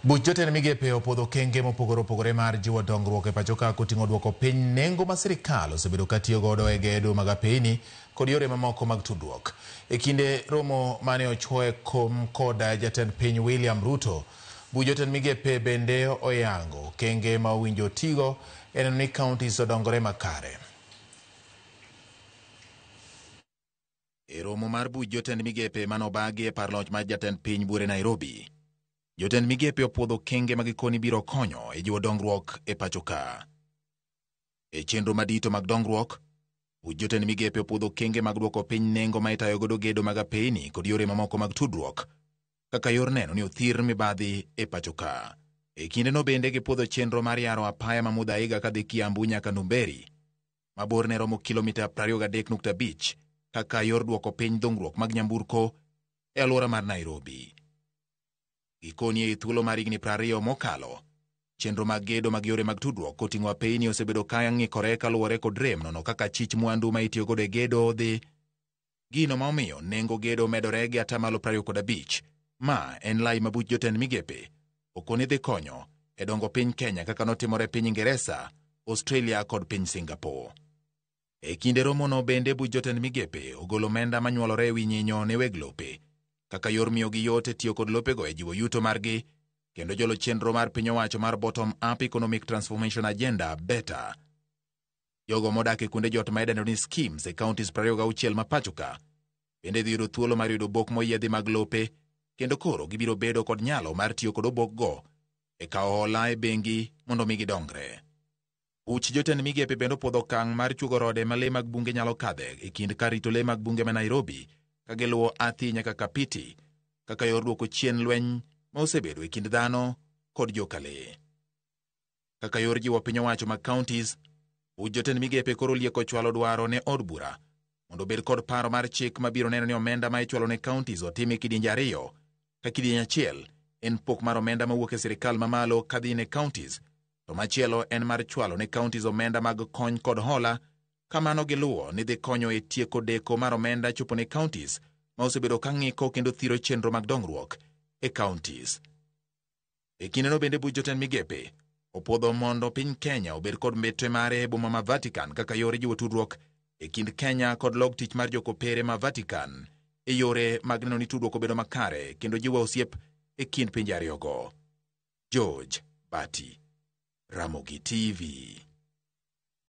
Buch jotend migepe opuodho okenge mopogore opogore mar jiwo dongruok e pacho ka koting'o duoko piny nengo ma sirikal osebedo ka tiyo godo e gedo mag apeyni kod yore mamoko mag tudruok. E kinde romo mane ochwoe kom kod jatend piny William Ruto, buch jotend migepe bende oyango okenge ma owinjo tigo e neno ni counties odongore makare. E romo mar buch jotend migepe manobagi e par loch mar jatend piny Buore Nairobi, jotend migepe opuodho okenge ma gikoni biro konyo e jiwo dongruok e pacho ka. E chenro madito mag dongruok, buch jotend migepe opuodho okenge mag duoko piny nengo ma itayo godo gedo mag apeyni kod yore mamoko mag tudruok kaka yor neno ni othir mibadhi e pacho ka. E kindeno bende gipuodho chenro mar yaro apaya ma Muthaiga kadhi Kiambu nyaka Ndumberi, ma borne romo kilomita 23.5 kaka yor duoko piny dhungruok mag nyamburko e alwora mar Nairobi. Gikoni ei thuolo mar higni 20 mokalo, chenro mag gedo mag yore mag tudruok koting'o apeyni osebedo ka ng'ikore kaluwore kod rem nono kaka chich mwandu ma itiyo godo e gedo dhi. Gino ma omiyo nengo gedo medore gi atamalo 25. Ma en lai ma buch jotend migepe okoni dhi konyo e dongo piny Kenya kaka notimore piny Ingeresa, Australia kod piny Singapore. E kinde romono bende buch jotend migepe ogolo omenda manyuolore e wi nyinyo ne weg lope kaka yor miyogi yot e tiyo kod lopego e jiwo yuto margi kendo jolo chenro mar piny owacho mar Bottom Up Economic Transformation Agenda BETA. Jogo modak e kuonde jot ma idendo ni schemes e counties 26 ma pacho ka bende dhi yudo thuolo mar yudo obok moyiedhi mag lope kendo koro gibiro bedo kod nyalo mar tiyo kod obokgo e kawo hola e bengi mondo mi gidongre. Buch jotend migepe bende opuodho okang' mar chuogo rode ma lee mag bunge nyalo kadhe e kind kar rito lee mag bunge ma Nairobi ka giluwo Athi nyaka Kapiti kaka yor duoko chien lweny ma osebedo e kind dhano kod joka lee. Kaka yor jiwo piny owacho mag counties, buch jotend migepe koro olieko chwalo dwaro ne od bura mondo obed kod paro mar chik mabiro neno ni omenda ma ichwalo ne counties otim e kidienje ariyo, ka kidieny achiel en pok mar omenda mawuok e sirikal mamalo kadhi ne counties, to machielo en mar chwalo ne counties omenda mag kony kod hola kamano giluwo ni dhi konyo e tieko deko mar omenda chopo ne counties ma osebedo ka ng'iko kendo thiro chenro mag dongruok e counties. E kindeno bende buch jotend migepe opuodho mondo piny Kenya obed kod mbetre mare e boma ma Vatican kaka yor jiwo tudruok e kind Kenya kod log tich mar jokopere ma Vatican e yore mag neno ni tudruok obedo makare kendo jiwo osiep e kind pinje ariyogo. George Bati, Ramogi TV.